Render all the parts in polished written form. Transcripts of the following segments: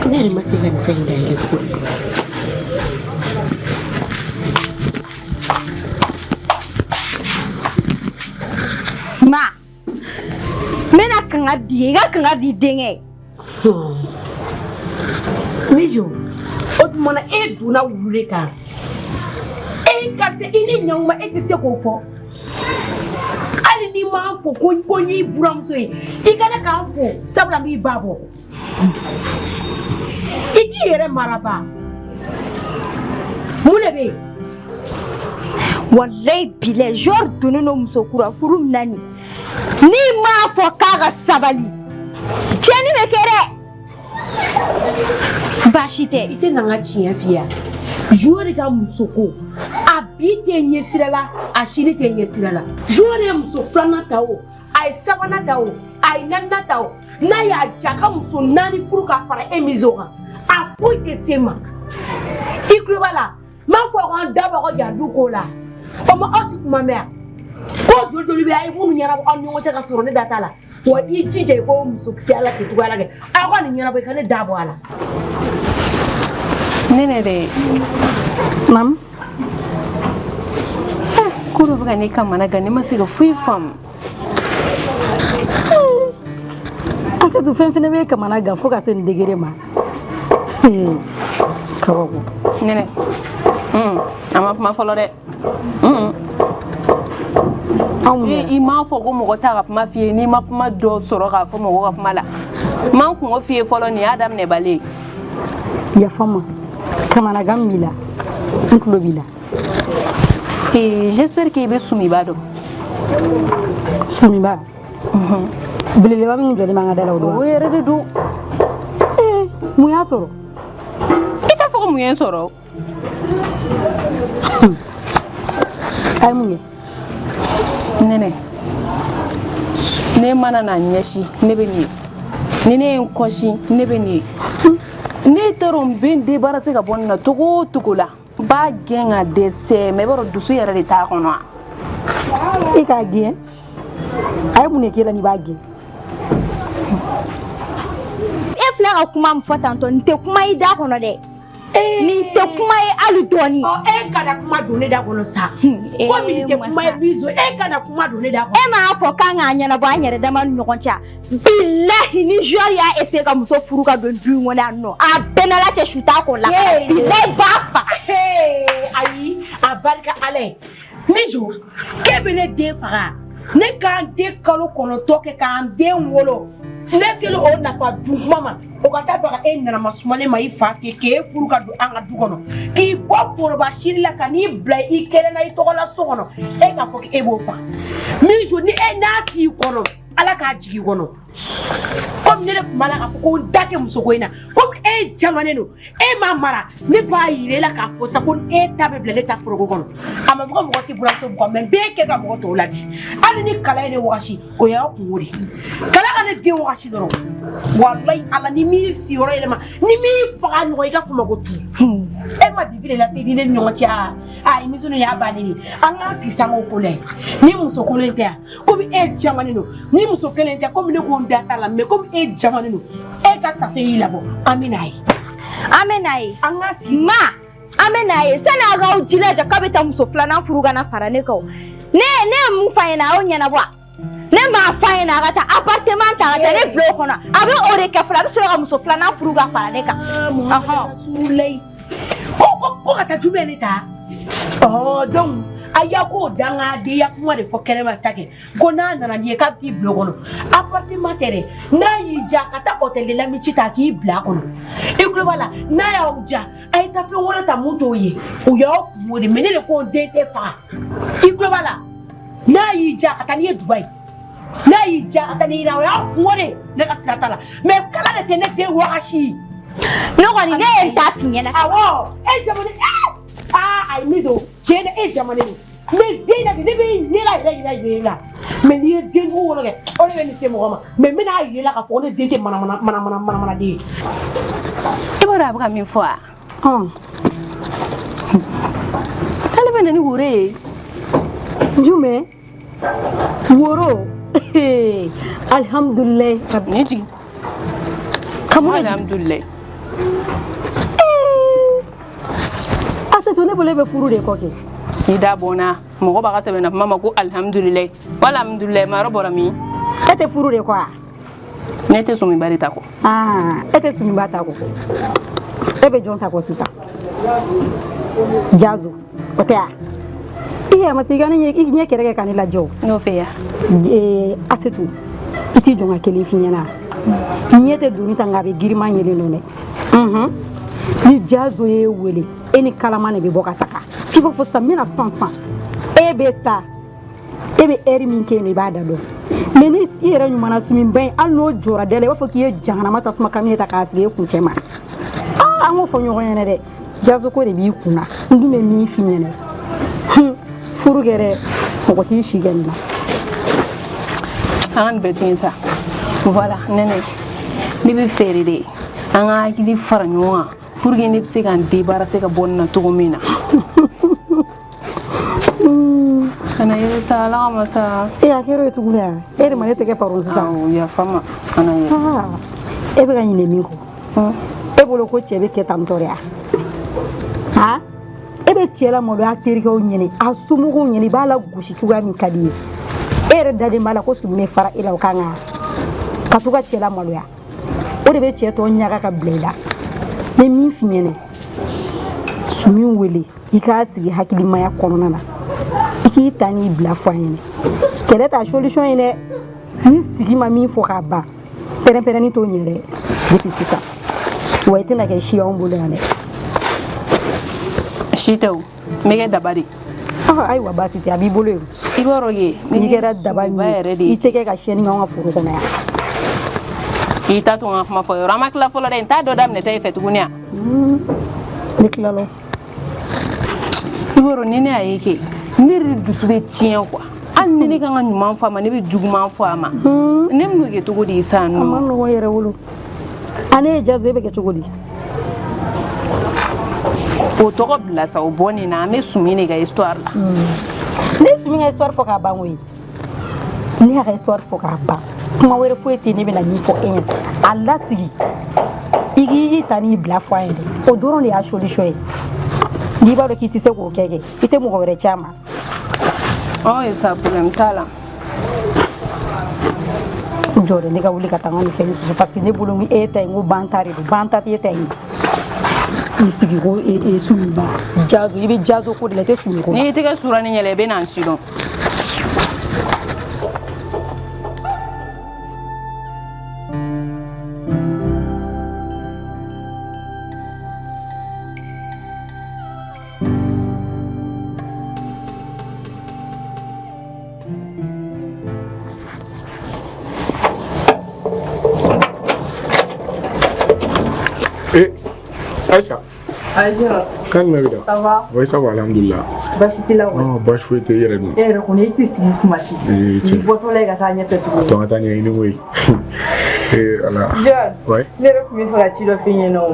Ne yɛrɛ ma se ka nin fɛn in dayɛlɛ cogo di? Ma, n bɛna kangari d'i ye, i ka kangari di denkɛ ye. Mijo, o tuma na e donna wulu de kan. E karisa, i ni ɲankuma, e tɛ se k'o fɔ. Hali n'i m'an fo ko n y'i buramuso ye, i ka ne k'an fo, sabula n b'i ba bɔ. I k'i yɛrɛ mara ba. Mun de bɛ yen? Walayi bilayi, Jɔri donnen don muso kura furu min na nin, n'i m'a fɔ k'a ka sabali, tiɲɛni bɛ kɛ dɛ. Baasi tɛ. I tɛ na n ka tiɲɛ f'i ye. Jɔri ka muso ko, a bi tɛ ɲɛ sira la, a sini tɛ ɲɛ sira la. Jɔri ye muso filanan ta o, a ye sabanan ta o, a ye naaninan ta o, n'a y'a ja ka muso naani furu ka fara e mizo kan, a foyi tɛ se ma. I tulo b'a la, n b'a fɔ k'an da bɔ ka ja du ko la, o ma aw ti kuma mɛn yan ko joli joli bɛ a ye minnu ɲɛnabɔ aw ni ɲɔgɔn cɛ ka sɔrɔ ne da t'a la. Wa i jija i ko musokisɛ ala kɛ cogoya la kɛ aw ka nin ɲɛnabɔ, i ka ne da bɔ a la. Ne de Mam. Ko dɔ bɛ ka ne kamana gan, ne ma se ka foyi faamu. Asetu, fɛn fɛnɛ bɛ kamana gan fo ka se nin degré ma, kabako. Nɛnɛ, a ma kuma fɔlɔ dɛ. I m'a fɔ ko mɔgɔ t'a ka kuma f'i ye, n'i ma kuma dɔ sɔrɔ k'a fɔ mɔgɔ ka kuma la. N m'an kungo f'i ye fɔlɔ, nin y'a daminɛ bali ye. Yafa n ma, kamanagan b'i la, n tulo b'i la. J'espère que i bɛ Sumiba dɔn. Sumiba? Belebeleba min jɔlen b'an ka da la, o don wa? O yɛrɛ de don. Mun y'a sɔrɔ? I t'a fɔ ko mun ye n sɔrɔ? A ye mun kɛ? Nɛnɛ, ne mana na ɲɛsin, ne bɛ nin ye. Ni ne ye n kɔsin, ne bɛ nin ye. Ne t'a dɔn n bɛ n débarrasser ka bɔ nin na cogo o cogo la. N b'a gɛn ka dɛsɛ, mais i b'a dɔn dusu yɛrɛ de t'a kɔnɔ wa. E k'a gɛn? A ye mun de k'e la n'i b'a gɛn? E filɛ ka kuma min fɔ tantɔ, nin tɛ kuma i da kɔnɔ dɛ. Nin tɛ kuma ye hali dɔɔni. Ɔ, e kana kuma don ne da kɔnɔ sa. Komi nin tɛ kuma ye bizo, e kana kuma don ne da kɔnɔ. E m'a fɔ k'an k'a ɲɛnabɔ an yɛrɛ dama ni ɲɔgɔn cɛ. Bilahi, ni Jɔri y'a essayer ka muso furu ka don du in kɔnɔ yan nɔ, a bɛɛ n'Ala cɛ, su t'a kɔ la. Bilahi, b'a faga. Ayi, a barika Ala ye. Mijo, k'e bɛ ne den faga. Ne k'an den kalo 9 kɛ k'an den wolo. Ne selen o nafa dun kuma ma, o ka taa baga e nana ma sumalen ma i fa fɛ k'e furu ka don an ka du kɔnɔ, k'i bɔ foroba siri la ka n'i bila i kelen na i tɔgɔ la so kɔnɔ, e k'a fɔ k'e b'o faga. Mijo, ni e n'a t'i kɔnɔ, Ala k'a jigin kɔnɔ. Komi ne de tun b'a la k'a fɔ ko n da tɛ musoko in na, komi e jamanen don, e m'a mara, ne b'a yira e la k'a fɔ sa ko e ta bɛ bila ne ta foroko kɔnɔ. A ma fɔ ko mɔgɔ tɛ buramuso bugɔ, mais n b'e kɛ ka mɔgɔ tɔw ladi. Hali ni kala ye ne wagasi, o y'aw kungo de ye. Kala ka ne den wagasi dɔrɔn, walayi Ala, ni m'i sigiyɔrɔ yɛlɛma, ni m'i faga ɲɔgɔn, i ka fɔ ma ko tu. E ma dibi de lase ni ne ni ɲɔgɔn cɛ. A émission y'a bannen de, an k'an sigi sango ko la ye. Ni muso kolon tɛ yan, komi e jamanen don, ni muso kelen tɛ, komi ne ko n da t'a la, mais komi e jamanen don, e ka tafe y'i labɔ, an bɛ n'a ye. An bɛ n'a ye. An ka sigi. Ma, an bɛ n'a ye. Sani a k'aw jilaja k'a bɛ taa muso filanan furu ka na fara ne kan o. Ne ye mun f'a ɲɛna, a y'o ɲɛnabɔ. Ne m'a f'a ɲɛna a ka taa appartement ta ka taa ne bila o kɔnɔ. A bɛ o de kɛ fɔlɔ, a bɛ sɔrɔ ka muso filanan furu ka fara ne kan. Rasulayi. Ko ka taa jumɛn ne ta? Ɔhɔ, donc a y'a k'o dangadenya kuma de fɔ kɛnɛma sa kɛ. Ko n'a nana n'i ye k'a bɛ t'i bila o kɔnɔ. Appartement tɛ dɛ. N'a y'i diya ka taa hôtel de l'amitié ta k'i bila a kɔnɔ. I tulo b'a la, n'a y'aw diya, a ye taa fɛn wɛrɛ ta mun t'o ye. O y'aw kungo de, mais ne de ko n den tɛ faga. I tulo b'a la, n'a y'i diya ka taa n'i ye Dubayi. N'a y'i diya ka taa n'i ye, o y'aw kungo de, ne ka sira t'a la. Mais kala de tɛ ne den wagasi. Ne kɔni, ne ye n ta f'i ɲɛna. Awɔ, e jamana, aa ayi Mizo, tiɲɛ na e jamanen don. Mais Zeyinabi, ne bɛ ɲɛ la yɛrɛ yɛrɛ yɛrɛ la. Mais n'i ye den jugu wolo kɛ, o de bɛ nin se mɔgɔ ma. Mais n bɛna yir'i la k'a fɔ ko ne den tɛ manamana manamana manamana den ye. I b'a dɔn a bɛ ka min fɔ wa? Ale bɛ na ni woro ye. Jumɛn? Woro. Alhamdulilayi. Ni jigin. Ka mun de jigin? Alhamdulilayi. Asetu, ne bolo e bɛ furu de kɔ kɛ. I da bɔnna mɔgɔ b'a ka sɛbɛnna kuma ma ko alihamudulilayi, wala alhamdulilayi ma yɔrɔ bɔra min? E tɛ furu de kɔ wa? Ne tɛ suminba de ta kɔ. Aa, e tɛ suminba ta kɔ, e bɛ jɔn ta kɔ sisan? Jazo o tɛ wa? I yɛrɛ ma se i ka ne ɲɛ, i ɲɛ kɛrɛ kɛ ka ne lajɛ o. N'o fɛ ya. Ee, Asetu, i t'i jɔ ka kelen f'i ɲɛna. Ɲɛ tɛ doni ta, nka a bɛ giriman yelen don dɛ. Unhun, ni Jazo y'e wele, e ni kalama de bɛ bɔ ka taga f'i b'a fɔ sisan n bɛna san san, e bɛ taa, e bɛ ɛri min kɛ yen nɔ, i b'a da dɔn. Mais ni i yɛrɛ ɲumanna suminba in, hali n'o jɔra da la, i b'a fɔ k'i ye jahanama tasuma kamine ta k'a sigi e kuncɛ ma. Aa, an k'o fɔ ɲɔgɔn ɲɛna dɛ, Jazo ko de b'i kun na. N dun bɛ min f'i ɲɛna, furu kɛ dɛ, mɔgɔ t'i si kɛ nin na. An ka nin bɛɛ to yen sa. Voilà, Nɛnɛ, ne bɛ fɛɛrɛ de an ka hakili fara ɲɔgɔn kan pour que ne bɛ se ka n débarrasser ka bɔ nin na cogo min na. Kana yɛlɛ sa, Ala kama sa. E, a kɛra o ye tuguni wa? E de ma ne tɛgɛ paron sisan? Awɔ, yafa n ma, kana yɛlɛ. E bɛ ka ɲinɛ min kɔ, e bolo ko cɛ bɛ kɛ tan tɔ de wa? Han, e bɛ cɛ la maloya a terikɛw ɲɛnɛ, a somɔgɔw ɲɛnɛ, i b'a la gosi cogoya min ka di ye. E yɛrɛ dalen b'a la ko sumi bɛ fara e la, o kan ka to ka cɛ la maloya, o de bɛ cɛ tɔ ɲaga ka bila i la. N bɛ min f'i ɲɛnɛ, Sumi wele, i k'a sigi hakilimaya kɔnɔna na, i k'i ta n'i bila fɔ a ɲɛnɛ. Kɛlɛ t'a solution ye dɛ. Ni sigi ma min fɔ k'a ban, pɛrɛn-pɛrɛnni t'o ɲɛ dɛ. Depuis sisan wa, i tɛna kɛ si anw bolo yan dɛ. Si tɛ o, n bɛ kɛ daba de. Ayiwa, baasi tɛ, a b'i bolo yen. I b'a dɔn ke n'i kɛra daba min ye, i tɛ kɛ ka siyɛnni kɛ anw ka foro kɔnɔ yan. I t'a to n ka kuma fɔ yɔrɔ, an ma tila fɔlɔ dɛ. N t'a dɔ daminɛ tɛ e fɛ tuguni yan. Ne tilala. I b'a dɔn, ni ne y'a ye kɛ, ne yɛrɛ dusu bɛ tiɲɛ quoi. Hali ni ne kan ka ɲuman fɔ a ma, ne bɛ juguman fɔ a ma. Ne bɛn'o kɛ cogo di sisan nɔ? A ma nɔgɔn yɛrɛ bolo. A ne ye Jazo, e bɛ kɛ cogo di? O tɔgɔ bila sa, o bɔ nin na, an bɛ Sumi de ka histoire la. Ne ye Sumi ka histoire fɔ k'a ban koyi. Ne y'a ka histoire fɔ k'a ban, kuma wɛrɛ foyi tɛ ne bɛna min fɔ e ɲɛna. A lasigi, i k'i ta n'i bila fɔ a ɲɛna, o dɔrɔn de y'a solution ye. N'i b'a dɔn k'i tɛ se k'o kɛ kɛ, i tɛ mɔgɔ wɛrɛ ci a ma. Ɔ, sa, problème t'a la. Jɔ dɛ, ne ka wuli ka taa n ka nin fɛn in susu, parce que ne bolo e ta in ko ban ta de don, ban ta tɛ e ta in ye. I sigi ko e Sumiba Jazo, i bɛ Jazo ko de la, i tɛ Sumi ko la. N'i tɛgɛ sura ni yɛlɛ, i bɛ na n si dɔn. Eh, Aïcha. Aïcha. Kan jumɛn bɛ da? Ça va? Oui, ça va, alhamdoulilah. Baasi t'i la kɔni? Non, baasi foyi tɛ, i yɛrɛ dun? E yɛrɛ kɔni, e tɛ sigi kuma si. Ee, tiɲɛ. I bɔtɔla ye ka taa ɲɛfɛ tuguni. To an ka taa ɲɛɲini koyi. Ee, Ala. John. Ouais. Ne yɛrɛ tun bɛ fɛ ka ci dɔ f'i ɲɛna o.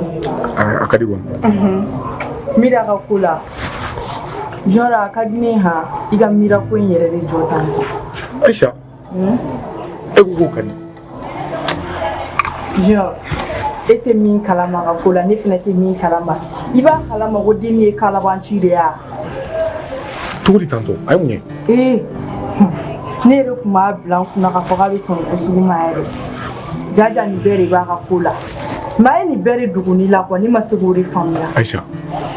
A ka di kɔni. Mira ka ko la. John, a ka di ne ye han, i ka Mira ko in yɛrɛ de jɔ tan. Aïcha. E ko k'o ka di. John, e tɛ min kalama ka ko la, ne fana tɛ min kalama. I b'a kalama ko den ye kalabanci de ye wa? Cogo di tantɔ? A ye mun kɛ? Ee, ne yɛrɛ tun b'a bila n kunna k'a fɔ k'a bɛ sɔn nin ko sugu ma yɛrɛ. Jaja, nin bɛɛ de b'a ka ko la. Mais a ye nin bɛɛ de dogo ne la quoi, ne ma se k'o de faamuya. Aïcha,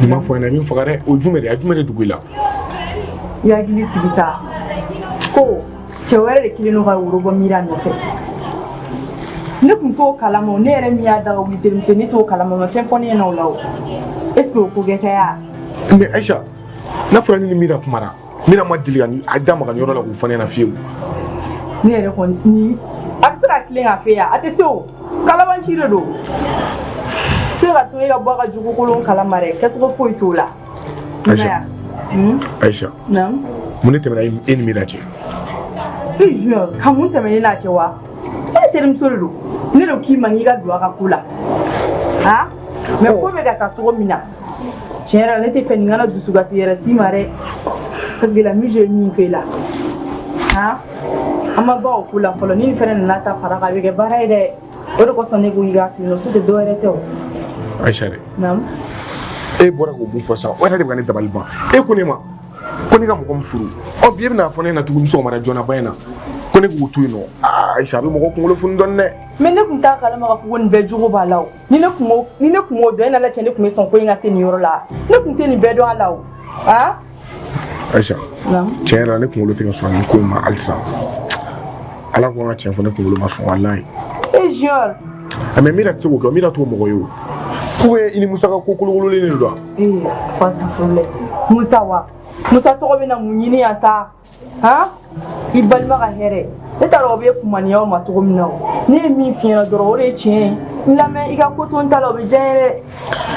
nin ma fɔ n ɲɛna, i bɛ n faga dɛ. O jumɛn de? A jumɛn de dogo i la? I hakili sigi sa. Ko cɛ wɛrɛ de kɛlen don ka woro bɔ Mira nɔfɛ. Ne tun t'o kalama o, ne yɛrɛ min y'a da ka wuli terimuso, ne t'o kalama, ma fɛn fɔ ne ɲɛna o la o. Est ce que o ko kɛ tɛ ya? Mais Aïcha, n'a fɔra ne ni Mira kumara, Mira ma deli ka a da maga nin yɔrɔ la k'o fɔ ne ɲɛna fiyewu. Ne yɛrɛ kɔni, ni a bɛ se ka tilen ka fɛ yan, a tɛ se o. Kalabanci de don. Se ka to e ka bɔ a ka jugu kolon kalama dɛ, kɛcogo foyi t'o la. Aïcha. Aïcha. Naamu. Mun de tɛmɛna e ni Mira cɛ? E Junior, ka mun tɛmɛ ne n'a cɛ wa? E terimuso de don. Ne de k'i ma k'i ka don a ka ko la. Han? Mais ko bɛ ka taa cogo min na, tiɲɛ yɛrɛ la, ne tɛ fɛ nin kana dusukasi yɛrɛ s'i ma dɛ. Parce que la mise ye min k'e la. Han? An ma ban o ko la fɔlɔ, ni nin fɛnɛ nana ta fara kan, a bɛ kɛ baara ye dɛ. O de kosɔn ne ko k'i k'a to yen nɔ, n'o tɛ dɔwɛrɛ tɛ o. Aïcha dɛ. Naamu. E bɔra k'o mun fɔ sisan, o yɛrɛ de bɛ ka ne dabali ban. E ko ne ma ko ne ka mɔgɔ min furu, ɔ bi e bɛna fɔ ne ɲɛna tuguni sɔgɔmada joona ba in na ko ne k'u to yen nɔ. Aa Ayisa, a bɛ mɔgɔ kunkolo funu dɔɔni dɛ. Mais ne tun t'a kalama k'a fɔ ko nin bɛɛ jogo b'a la o. Ni ne tun m'o dɔn, e n'Ala cɛ, ne tun bɛ sɔn ko in ka se nin yɔrɔ la? Ne tun tɛ nin bɛɛ dɔn a la o. Ah. Ayisa, tiɲɛ yɛrɛ la, ne kunkolo tɛ ka sɔn nin ko in ma halisa. Ala ko an ka tiɲɛ fɔ, ne kunkolo ma sɔn, walayi. E Junior. Mais Mira tɛ se k'o kɛ, Mira t'o mɔgɔ ye o. Ko i ni Musa ka ko kolokololen de don wa? Ee, fasafurulɛ. Musa wa? Musa tɔgɔ bɛ na mun ɲini yan sa? Han? I balima ka hɛrɛ. Ne t'a dɔn o bɛ kumaniyaw ma cogo min na o. Ne ye min f'i ɲɛna dɔrɔn, o de ye tiɲɛ ye. N lamɛn, i ka ko to n ta la, o bɛ diya n ye dɛ.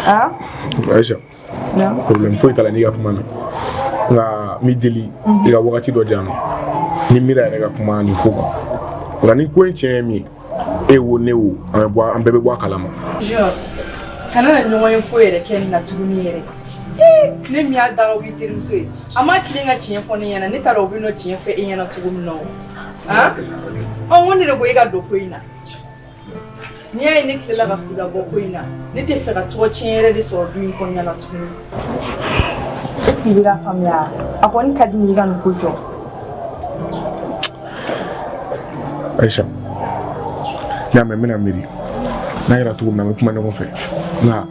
Han? Ayisa, problème foyi t'a la n'i ka kuma na. Nka n b'i deli, i ka wagati dɔ di yan nɔ. Ni Mira yɛrɛ ka kuma nin ko kan. Nka ni ko in tiɲɛ ye min ye, e wo ne wo, an bɛ bɔ, an bɛɛ bɛ bɔ a kalama. Junior, kana na ɲɔgɔn ye ko yɛrɛ kɛ nin na tuguni yɛrɛ. Ne min y'a daga k'i terimuso ye, a ma tilen ka tiɲɛ fɔ ne ɲɛna, ne t'a dɔn o bɛ n'o tiɲɛ fɔ e ɲɛna cogo min na o. Han? Ɔ, n ko ne de ko e ka don ko in na. N'i y'a ye ne tilala ka fili ka bɔ ko in na, ne tɛ fɛ ka tɔgɔ tiɲɛ yɛrɛ de sɔrɔ du in kɔnɔna la tuguni. E k'i bɛ ka faamuya, a kɔni ka di n ye i ka nin ko jɔ. Ayisa, n y'a mɛn, n bɛna miiri n'a kɛra cogo min na, an bɛ kuma ɲɔgɔn fɛ. Nka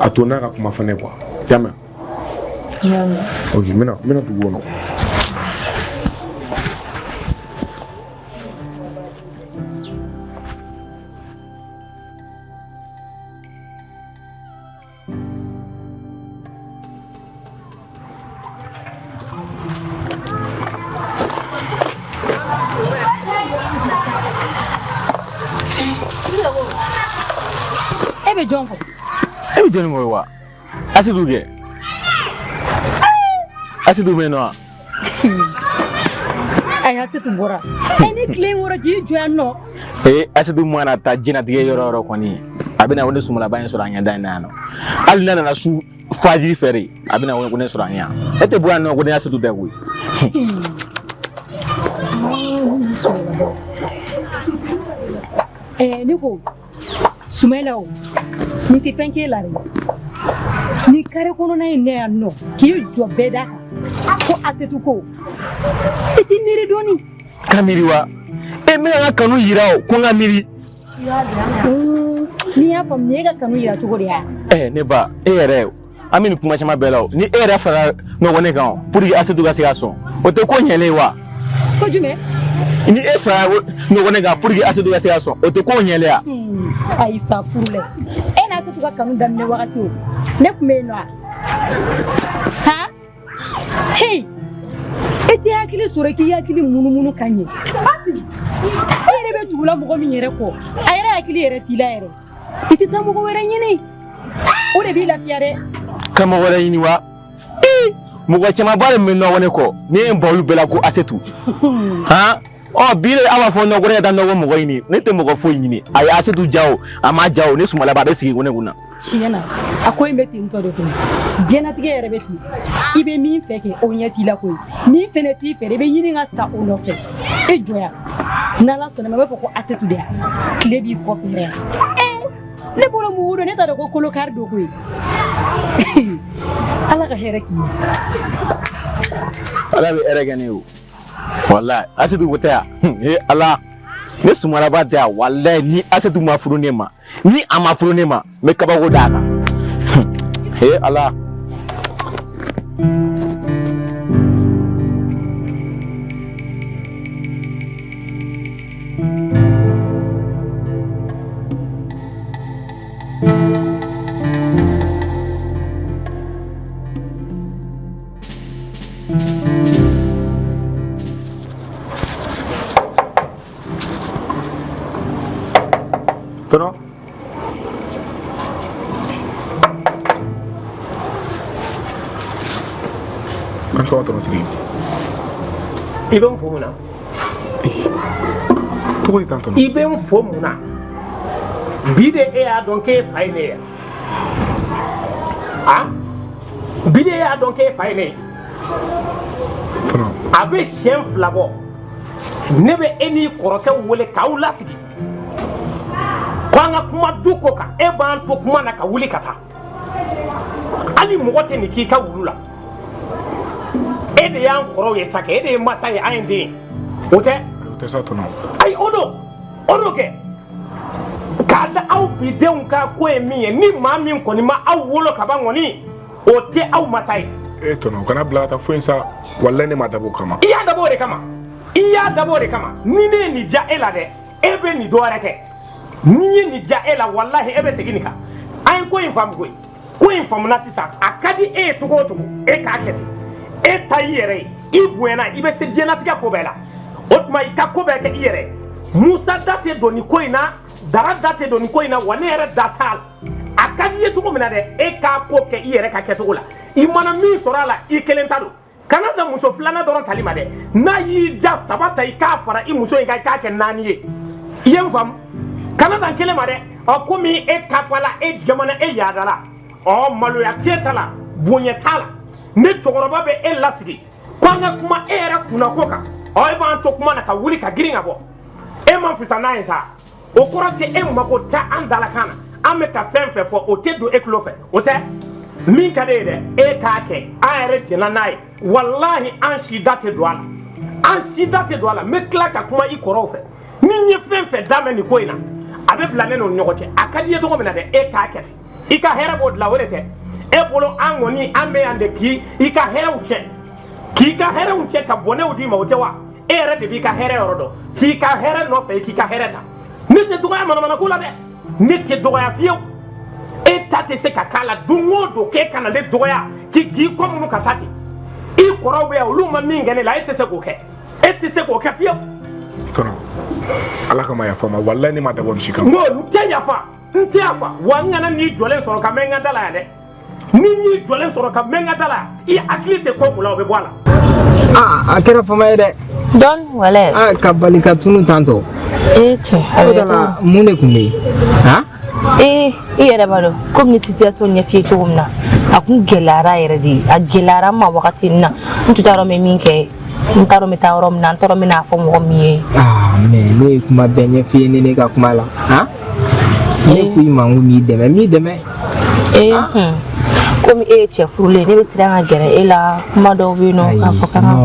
a to n'a ka kuma fana quoi, i y'a mɛn? N y'a mɛn. Ok, n bɛna dugu kɔnɔ. E bɛ jɔn kɔ? E bɛ jɔnni kɔ ye wa? Asidu kɛ. Asidu bɛ yen nɔ wa? Ayi, Asidu bɔra. E ni tile in wɔrɔ k'i jɔ yan nɔ. Ee, Asidu mana taa diɲɛlatigɛ yɔrɔ o yɔrɔ kɔni, a bɛna ko ne sumalaba in sɔrɔ a ɲɛda in na yan nɔ. Hali n'a nana su fajiri fɛ de, a bɛna ko ne sɔrɔ a ɲɛ yan. E tɛ bɔ yan nɔ ko ne Asidu tɛ koyi. Ɛɛ, ne ko Sumayila, o nin tɛ fɛn k'e la dɛ. Ni kare kɔnɔna in ne yan nɔ k'i jɔ bɛɛ da kan ko Asetu ko, i t'i miiri dɔɔni. Ka miiri wa? E n bɛna n ka kanu yira o, ko n ka miiri. N'i y'a faamu, nin ye ka kanu yira cogo de ya. Ɛ ne ba, e yɛrɛ, an bɛ nin kuma caman bɛɛ la o. Ni e yɛrɛ fara ɲɔgɔn ne kan o, pour que Asetu ka se ka sɔn, o tɛ ko ɲɛlen ye wa? Ko jumɛn? Ni e fara ɲɔgɔn ne kan pour que Asetu ka se ka sɔn, o tɛ ko ɲɛlen ya? Ayi sa, furu lɛ. E n'Asetu ka kanu daminɛ wagati o, ne tun bɛ yen nɔ wa? Han, hey, e tɛ hakili sɔrɔ k'i hakili munumunu ka ɲɛ. E yɛrɛ bɛ tugula mɔgɔ min yɛrɛ kɔ, a yɛrɛ hakili yɛrɛ t'i la yɛrɛ. I tɛ taa mɔgɔ wɛrɛ ɲini, o de b'i lafiya dɛ. Ka mɔgɔ wɛrɛ ɲini wa? Ee, mɔgɔ camanba de bɛ nɔgɔ ne kɔ, ne ye n ban olu bɛɛ la ko Asetu. Han, ɔ bi de a b'a fɔ nɔ ko ne ka taa nɔgɔ mɔgɔ ɲini. Ne tɛ mɔgɔ foyi ɲini. A ye Asetu ja o, a ma ja o, ne sumalaba, a bɛ sigi ko ne kunna. Tiɲɛ na, a ko in bɛ ten tɔ de koyi. Diɲɛlatigɛ yɛrɛ bɛ ten, i bɛ min fɛ kɛ, o ɲɛ t'i la koyi. Min fɛnɛ t'i fɛ, i bɛ ɲini ka sa o nɔfɛ. E jɔ yan, n'Ala sɔnna ma, i b'a fɔ ko Asetu de yan tile b'i kɔfɛ yɛrɛ. Ee, ne bolo mugu don, ne t'a dɔn ko kolokari don koyi. Ala ka hɛrɛ k'i ye. Ala bɛ hɛrɛ kɛ ne ye o, walayi. Asetu ko tɛ yan. Ee Ala, ne sumalaba tɛ yan, walayi. Ni Asetu ma furu ne ma, ni a ma furu ne ma, n bɛ kabako d'a kan. Ee Ala. Tɔnɔ. An sɔgɔma tɔnɔ Siriki. I bɛ n fo mun na? Cogo di tan tɔnɔ? I bɛ n fo mun na? Bi de e y'a dɔn k'e fa ye ne ye. A? Bi de e y'a dɔn k'e fa ye ne ye. Tɔnɔ. A bɛ siɲɛ 2 bɔ. Ne bɛ e n'i kɔrɔkɛ wele k'aw lasigi. Ko an ka kuma du ko kan, e b'an to kuma na ka wuli ka taa. Hali mɔgɔ tɛ nin k'i ka wulu la. E de y'an kɔrɔw ye sa kɛ, e de ye masa ye, an ye den ye, o tɛ? O tɛ sa, tɔnɔ. Ayi, o don, o don kɛ. K'a da aw bi denw ka ko ye min ye, ni maa min kɔni ma aw wolo ka ban kɔni, o tɛ aw masa ye. E tɔnɔ, kana bila ka taa foyi sa. Walayi, ne ma dabɔ o kama. I y'a dabɔ o de kama, i y'a dabɔ o de kama. Ni ne ye nin diya e la dɛ, e bɛ nin dɔ wɛrɛ kɛ. Ni n ye nin diya e la, walahi, e bɛ segin nin kan. An ye ko in faamu koyi, ko in faamuna sisan. A ka di e ye cogo o cogo, e k'a kɛ ten. E ta y'i yɛrɛ ye, i bonyana, i bɛ se diɲɛlatigɛ ko bɛɛ la. O tuma i ka ko bɛɛ kɛ i yɛrɛ ye. Musa da tɛ don nin ko in na, Dara da tɛ don nin ko in na, wa ne yɛrɛ da t'a la. A ka di i ye cogo min na dɛ, e k'a ko kɛ i yɛrɛ ka kɛcogo la. I mana min sɔrɔ a la, i kelen ta don. Kana dan muso filanan dɔrɔn tali ma dɛ. N'a y'i ja, saba ta, i k'a fara i muso in kan, i k'a kɛ naani ye. I ye n faamu? Kana dan kelen ma dɛ. Ɔ, komi e kafala, e jamana, e yaadala, ɔ, maloya t'e ta la, bonya t'a la. Ne cɛkɔrɔba bɛ e lasigi ko an ka kuma e yɛrɛ kunnako kan. Ɔ, e b'an to kuma na ka wuli ka girin ka bɔ. E ma fisa n'a ye sa. O kɔrɔ tɛ e mako tɛ an dalakan na. An bɛ ka fɛn fɛn fɔ, o tɛ don e tulo fɛ, o tɛ? Min ka di e ye dɛ, e k'a kɛ. An yɛrɛ jɛnna n'a ye. Walahi, an si da tɛ don a la, an si da tɛ don a la. N bɛ tila ka kuma i kɔrɔw fɛ. Ni n ye fɛn fɛn da mɛn nin ko in na, a bɛ bila ne n'o ni ɲɔgɔn cɛ. A ka di i ye cogo min na dɛ, e k'a kɛ ten. I ka hɛrɛ b'o dilan, o de tɛ e bolo? An kɔni, an bɛ yan de k'i i ka hɛrɛw cɛ, k'i ka hɛrɛw cɛ ka bɔnɛw d'i ma, o tɛ wa? E yɛrɛ de b'i ka hɛrɛ yɔrɔ dɔn. T'i ka hɛrɛ nɔfɛ, i k'i ka hɛrɛ ta. Ne tɛ dɔgɔya manamana ko la dɛ, ne tɛ dɔgɔya fiyewu. E ta tɛ se ka k'a la don o don k'e kana ne dɔgɔya, k'i kɔ minnu ka taa ten. I kɔrɔw bɛ yan, olu ma min kɛ ne la, e tɛ se k'o kɛ, e tɛ se k'o kɛ fiyewu. Tɔnɔ, Ala kama, yafa ma. Walayi, ne ma dabɔ nin si kama. N ko n tɛ yafa, n tɛ yafa. Wa n kana n'i jɔlen sɔrɔ ka mɛn n ka da la yan dɛ. Ni n y'i jɔlen sɔrɔ ka mɛn n ka da la, i hakili tɛ ko ko la, o bɛ bɔ a la. Aa, a kɛra fama ye dɛ. Dɔɔni walayi. Aa, ka bali ka tunu tantɔ. Ee cɛ, a bɛ kɛ cogo. Mun de tun bɛ yen? Han? Ee, i yɛrɛ b'a dɔn komi ni situation ɲɛf'i ye cogo min na, a kun gɛlɛyara yɛrɛ de. A gɛlɛyara n ma wagati min na, n tun t'a dɔn n bɛ min kɛ, n t'a dɔn n bɛ taa yɔrɔ min na, n t'a dɔn n bɛna fɔ mɔgɔ min ye. Aa, mais ne ye kuma bɛɛ ɲɛf'i ye ni ne ka kuma la. Han? Ne ko i ma n ko n b'i dɛmɛ, n b'i dɛmɛ. Ee, komi e ye cɛ furulen, ne bɛ siran ka gɛrɛ e la. Kuma dɔw bɛ yen nɔ k'a fɔ k'an ka.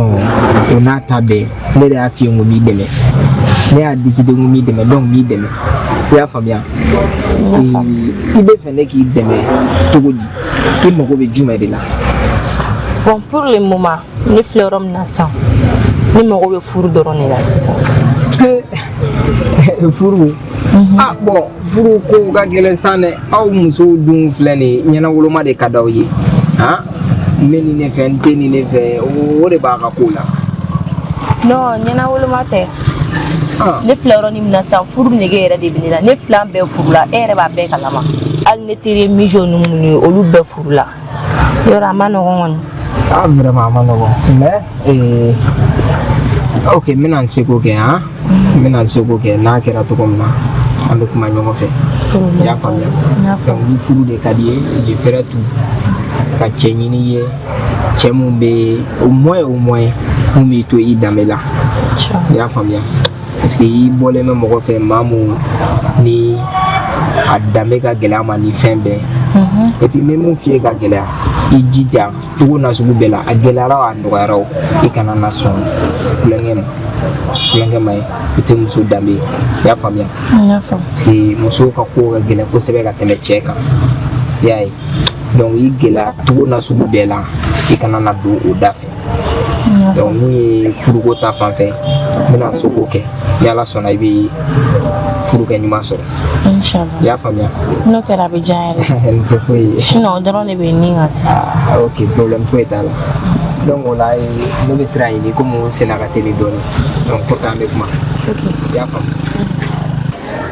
O n'a ta bɛɛ, ne de y'a f'i ye n ko n b'i dɛmɛ. Ne y'a décidé n ko n b'i dɛmɛ, donc n b'i dɛmɛ. I y'a faamuya? I bɛ fɛ ne k'i dɛmɛ cogo di? I mago bɛ jumɛn de la? Bon, pour le moment, ne filɛ yɔrɔ min na sisan, ne mago bɛ furu dɔrɔn de la sisan. Furu? Ah bon, furu ko ka gɛlɛn san dɛ. Aw musow dun filɛ nin ye, ɲɛnawoloma de ka d'aw ye. Han, n bɛ nin de fɛ, n tɛ nin de fɛ, o de b'a ka ko la. Non, ɲɛnawoloma tɛ. Ne filɛ yɔrɔnin min na sisan, furu nege yɛrɛ de bɛ ne la. Ne filan bɛɛ furula, e yɛrɛ b'a bɛɛ kalama. Hali ne teri mijo ninnu minnu ye, olu bɛɛ furula. Yɔrɔ a ma nɔgɔn kɔni. Ah, vraiment, a ma nɔgɔn, mais ok, n bɛna n seko kɛ. Han, n bɛna n seko kɛ. N'a kɛra cogo min na, an bɛ kuma ɲɔgɔn fɛ. I y'a faamuya? Donc ni furu de ka di ye, je ferai tout ka cɛ ɲini i ye, cɛ mun bɛ au moins mun b'i to i danbe la. I y'a faamuya? Parce que i bɔlen bɛ mɔgɔ fɛ, maa mun ni a danbe ka gɛlɛya ma ni fɛn bɛɛ. Et puis n bɛ mun f'i ye ka gɛlɛya, i jija cogo nasugu bɛɛ la, a gɛlɛyara o, a nɔgɔyara o, i kana na sɔn tulonkɛ ma. Tulonkɛ ma ɲi, o tɛ muso danbe ye. I y'a faamuya? Parce que musow ka ko ka gɛlɛn kosɛbɛ ka tɛmɛ cɛ kan. I y'a ye? Donc i gɛlɛya cogo nasugu bɛɛ la, i kana na don o da fɛ. Donc min ye furuko ta fan fɛ, n bɛna so k'o kɛ. Ni Ala sɔnna, i bɛ furukɛ ɲuman sɔrɔ. Inchallah. I y'a faamuya? N'o kɛra, a bɛ diya n yɛrɛ. Nin tɛ foyi ye. Sinon o dɔrɔn de bɛ n ni kan sisan. Ah, ok, problème foyi t'a la. Donc o la, ne bɛ sira ɲini komi n senna ka teli dɔɔnin. Donc kɔfɛ an bɛ kuma. I y'a faamu?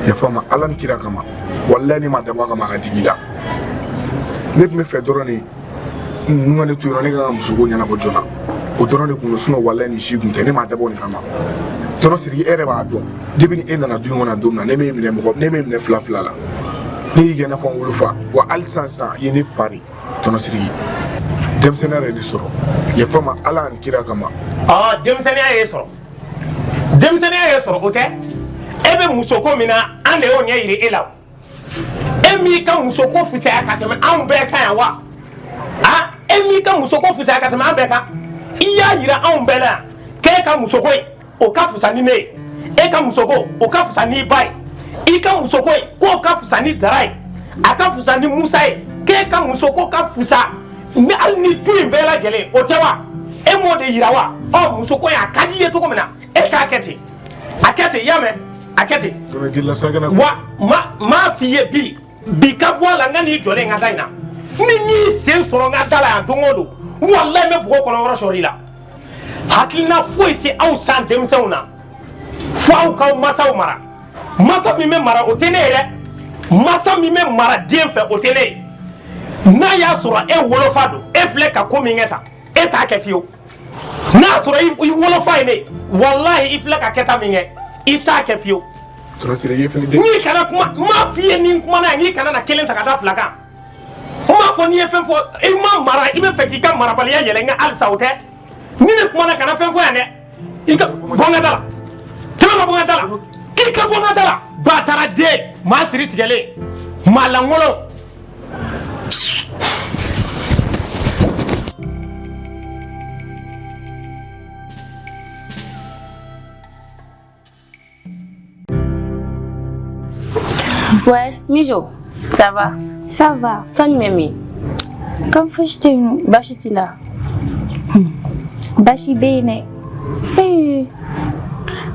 Yafa ma, Ala ni kira kama. Walayi, ne ma dabɔ a kama a ka digi i la. Ne tun bɛ fɛ dɔrɔn de n ka ne to yen nɔ, ne ka ka musoko ɲɛnabɔ joona, o dɔrɔn de kun don. Sinon walayi, nin si kun tɛ. Ne ma dabɔ nin kama. Tɔnɔ Sidiki, e yɛrɛ b'a dɔn, depuis ni e nana du in kɔnɔ don min na, ne m'e minɛ mɔgɔ, ne m'e minɛ fila fila la. Ne y'i kɛ i n'a fɔ n wolofa. Wa hali sisan sisan, i ye ne fa de. Tɔnɔ Sidiki, denmisɛnninya de ye ne sɔrɔ. Yafa ma, Ala ni kira kama. Ɔ, denmisɛnninya y'e sɔrɔ, denmisɛnninya y'e sɔrɔ, o tɛ? E bɛ musoko min na, an de y'o ɲɛ yiri e la. E m'i ka musoko fisaya ka tɛmɛ anw bɛɛ kan yan wa? A e m'i ka musoko fisaya ka tɛmɛ an bɛɛ kan. I y'a yira anw bɛɛ la yan k'e ka musoko in, o ka fisa ni ne ye. E ka musoko, o ka fisa n'i ba ye. I ka musoko in, k'o ka fisa ni Dara ye, a ka fisa ni Musa ye, k'e ka musoko ka fisa ni hali ni du in bɛɛ lajɛlen, o tɛ wa? E m'o de yira wa? Ɔ, musoko in, a ka di i ye cogo min na, e k'a kɛ ten, a kɛ ten. I y'a mɛn? A kɛ ten. Wa ma m'a f'i ye bi bi ka bɔ a la. N ka n'i jɔlen n ka da in na, ni n y'i sen sɔrɔ n ka da la yan don o don, walayi, n bɛ bɔgɔ kɔnɔ yɔrɔ sɔrɔ i la. Hakilina foyi tɛ aw san denmisɛnw na fo aw k'aw masaw mara. Masa min bɛ mara, o tɛ ne ye dɛ. Masa min bɛ mara den fɛ, o tɛ ne ye. N'a y'a sɔrɔ e wolofa don, e filɛ ka ko min kɛ tan, e t'a kɛ fiyewu. N'a sɔrɔ i wolofa ye ne ye, walahi, i filɛ ka kɛta min kɛ, i t'a kɛ fiyewu. N'i kana kuma, n m'a f'i ye ni n kumana yan, n'i kana na kelen ta ka da fila kan. N m'a fɔ n'i ye fɛn fɔ, i ma mara, i bɛ fɛ k'i ka marabaliya yɛlɛ n kan halisa, o tɛ. Ni ne kumana, kana fɛn fɔ yan dɛ. I ka bɔ n ka da la, tɛmɛ ka bɔ n ka da la, k'i ka bɔ n ka da la. Batara den, maa siri tigɛlen, maa lankolon. Ouais, Mijo, ça va? Ça va. Kan jumɛn bɛ yen? Kan fosi tɛ yen nɔ. Baasi t'i la? Baasi bɛ yen dɛ. Ee.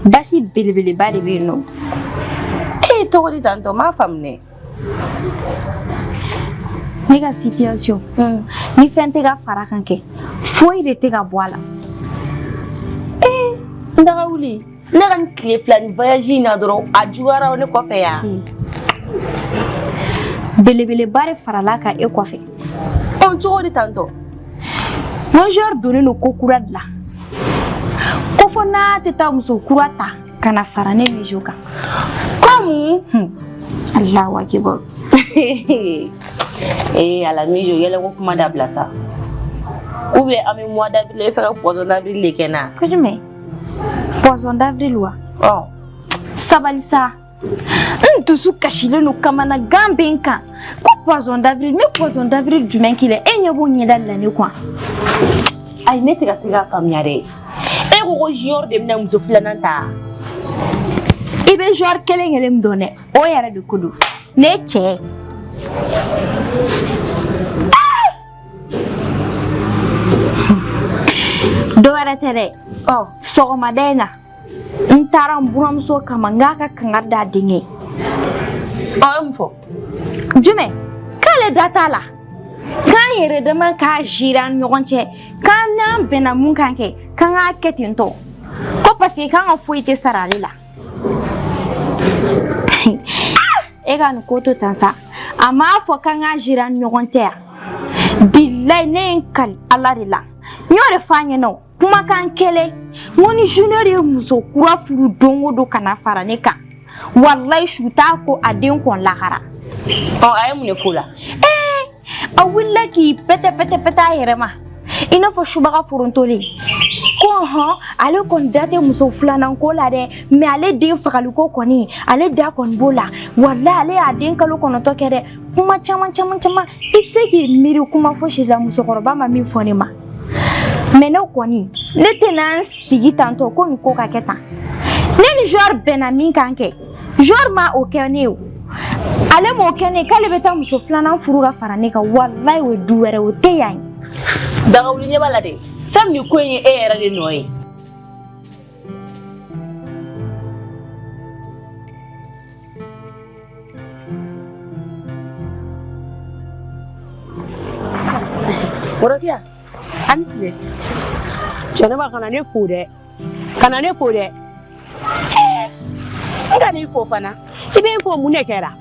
Baasi belebeleba de bɛ yen nɔ. E tɔgɔ di tantɔ, n m'a faamu dɛ. Ne ka situation, ni fɛn tɛ ka fara kan kɛ, foyi de tɛ ka bɔ a la. Ee, n daga wuli. Ne ka nin tile fila ni voyage in na dɔrɔn, a juguyara ne kɔfɛ yan. Belebeleba de farala kan e kɔfɛ. Ɔ, cogo di tantɔ? Mon joueur donnen don ko kura de la. Ko fo n'a tɛ taa muso kura ta ka na fara ne Mijo kan. Comme? Allahu akibar. Ee ala, Mijo, yɛlɛ ko kuma dabila sa. Ou bien an bɛ mois d'avril, e fɛ ka poisson d'avril de kɛ n na. Ko jumɛn? Poisson d'avril wa? Ɔ. Sabali sa. N dusu kasilen don, kamanagan bɛ n kan. Ko poisson d'avril, n bɛ poisson d'avril jumɛn k'i la? E ɲɛ b'o ɲɛda de la ne kuwa. Ayi, ne tɛ ka se k'a faamuya dɛ. E ko ko junior de bɛna muso filanan ta. I bɛ joueur kelen kelen min dɔn dɛ, o yɛrɛ de ko don. Ne cɛ. Dɔ wɛrɛ tɛ dɛ. Ɔ. Sɔgɔmada in na, n taara n buramuso kama n k'a ka kangari d'a denkɛ ye. Ɔ, e mun fɔ? Jumɛn? K'ale da t'a la. K'an yɛrɛ dama k'a gérer an ni ɲɔgɔn cɛ. K'an n'an bɛnna mun kan kɛ, k'an k'a kɛ ten tɔ. Ko parce que k'an ka foyi tɛ sara ale la. E ka nin ko to tan sa. A m'a fɔ k'an k'a gérer an ni ɲɔgɔn cɛ yan. Bilayi, ne ye n kali Ala de la. N y'o de f'a ɲɛna o. Kumakan kelen. N ko ni junior ye muso kura furu don o don ka na fara ne kan, walayi, su t'a ko a den kɔn lahara. Ɔ, a ye mun de f'o la? Ee, a wulila k'i pɛtɛ pɛtɛ pɛtɛ a yɛrɛ ma i n'a fɔ subaga forontolen, ko hɔn, ale kɔni da tɛ muso filanan ko la dɛ, mais ale den fagaliko kɔni, ale da kɔni b'o la. Walayi, ale y'a den kalo 9 kɛ dɛ. Kuma caman caman caman, i tɛ se k'i miiri kuma fosi la musokɔrɔba ma min fɔ ne ma. Mais ne kɔni, ne tɛna n sigi tantɔ ko nin ko ka kɛ tan. Ne ni joueur bɛnna min kan kɛ, joueur ma o kɛ ne ye o. Ale m'o kɛ ne ye k'ale bɛ taa muso filanan furu ka fara ne kan. Walayi, o ye du wɛrɛ, o tɛ yan ye. Dagawuli, ɲɛ b'a la dɛ. Fɛn min ko in ye e yɛrɛ de nɔ ye. Worokiya, a ni tile. Jɛnɛba, kana ne fo dɛ, kana ne fo dɛ. N ka n'i fo fana? I bɛ n fo mun de kɛra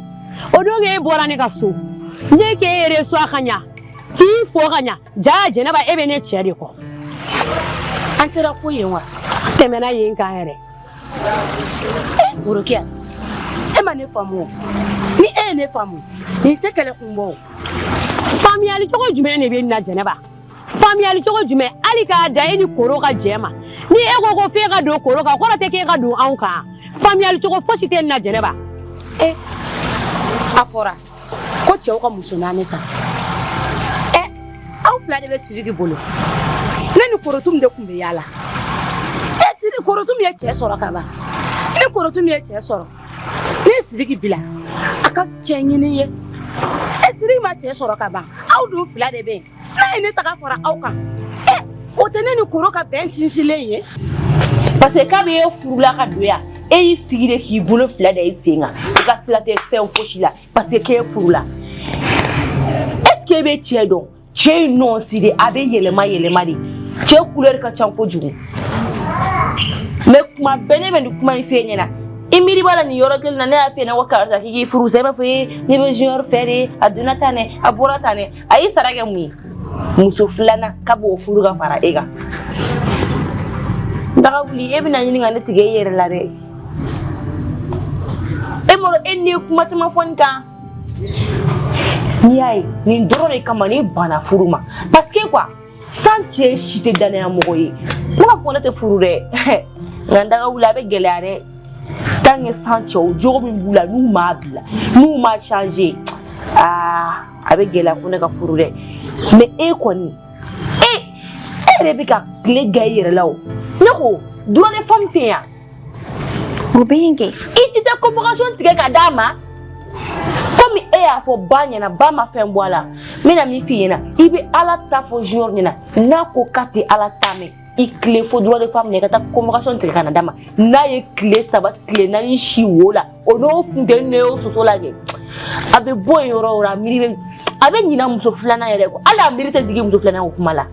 o don e bɔra ne ka so, ne k'e reçoit ka ɲa, k'i fo ka ɲa? Ja Jɛnɛba, e bɛ ne cɛ de kɔ. An sera fo yen wa? Tɛmɛna yen kan yɛrɛ. Worokiya, e ma ne faamu o. Ni e ye ne faamu, nin tɛ kɛlɛ kun bɔ o. Faamuyali cogo jumɛn de bɛ nin na Jɛnɛba? Faamuyali cogo jumɛn? Hali k'a da e ni koro ka jɛ ma, ni e ko ko f'e ka don koro kan, kɔrɔ tɛ k'e ka don anw kan. Faamuyali cogo fosi tɛ nin na Jɛnɛba. E, a fɔra ko cɛw ka muso naani ta. Ɛ, aw fila de bɛ Sidiki bolo. Ne ni Korotum de tun bɛ yaala. E Sidiki, Korotum ye cɛ sɔrɔ ka ban. Ni Korotum ye cɛ sɔrɔ, ne ye Sidiki bila a ka cɛ ɲini ye. E Sidiki ma cɛ sɔrɔ ka ban, aw dun fila de bɛ yen. N'a ye ne taga fara aw kan, e o tɛ ne ni Koro ka bɛn sinsinlen ye. Parce que kabi e furula ka don yan, e y'i sigi de k'i bolo fila da i sen kan, i ka sira tɛ fɛn fosi la parce que k'e furula. Est ce que e bɛ cɛ dɔn? Cɛ ye nɔnsi de, a bɛ yɛlɛma yɛlɛma de. Cɛ couleur ka ca kojugu. Mais kuma bɛɛ ne bɛ nin kuma in f'e ɲɛna. I miiri b'a la nin yɔrɔ kelen na, ne y'a f'e ɲɛna ko karisa k'i k'i furu sa, e b'a fɔ ee ne bɛ junior fɛ de, a donna tan dɛ, a bɔra tan dɛ. A y'i sara kɛ mun ye? Muso filanan k'a b'o furu ka fara e kan. Daga wuli, e bɛna ɲini ka ne tigɛ e yɛrɛ la dɛ. E m'a dɔn e ni ye kuma caman fɔ nin kan. N'i y'a ye nin dɔrɔn de kama ne banna furu ma, parce que quoi, san cɛ si tɛ danaya mɔgɔ ye. Ne b'a fɔ ne tɛ furu dɛ, nka daga wuli, a bɛ gɛlɛya dɛ. Tant que san cɛw jogo min b'u la, n'u m'a bila, n'u ma changer, aa a bɛ gɛlɛya ko ne ka furu dɛ. Mais e kɔni, e yɛrɛ bɛ ka tile gan i yɛrɛ la o. Ne ko droit de femme tɛ yan. O bɛ yen kɛ. I tɛ taa convocation tigɛ ka d'a ma. Komi e y'a fɔ ba ɲɛna, ba ma fɛn bɔ a la. N bɛna min f'i ɲɛna, i bɛ Ala ta fɔ junior ɲɛna. N'a ko k'a tɛ Ala ta mɛn, i tile fo droit de femme na, i ka taa convocation tigɛ ka na d'a ma. N'a ye tile 3 tile 4 si wo la, o n'o funteni ne y'o soso lajɛ, a bɛ bɔ yen yɔrɔ o yɔrɔ, a miiri bɛ, a bɛ ɲinɛ muso filanan yɛrɛ kɔ. Hali a miiri tɛ jigin muso filanan ko kuma la.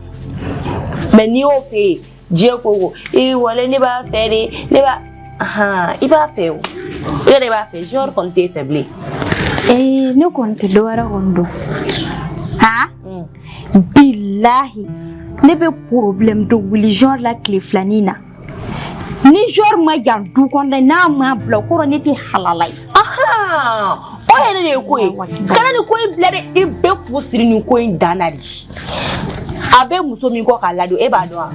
Mais n'i y'o f'e ye, diɲɛ ko ko ee wale ne b'a fɛ de, ne b'a han, i b'a fɛ o, e yɛrɛ b'a fɛ, junior kɔni t'e fɛ bilen. Ee ne kɔni tɛ dɔ wɛrɛ kɔni dɔn. Han, bilahi ne bɛ problème dɔ wuli junior la tile filanin na. Ni junior ma yan du kɔnɔ, n'a ma bila, o kɔrɔ ne tɛ halala ye. Ahan, o yɛrɛ de ye ko ye. Kana nin ko in bila dɛ, i bɛ fu siri nin ko in dan na de. A bɛ muso min kɔ k'a ladon, e b'a dɔn wa?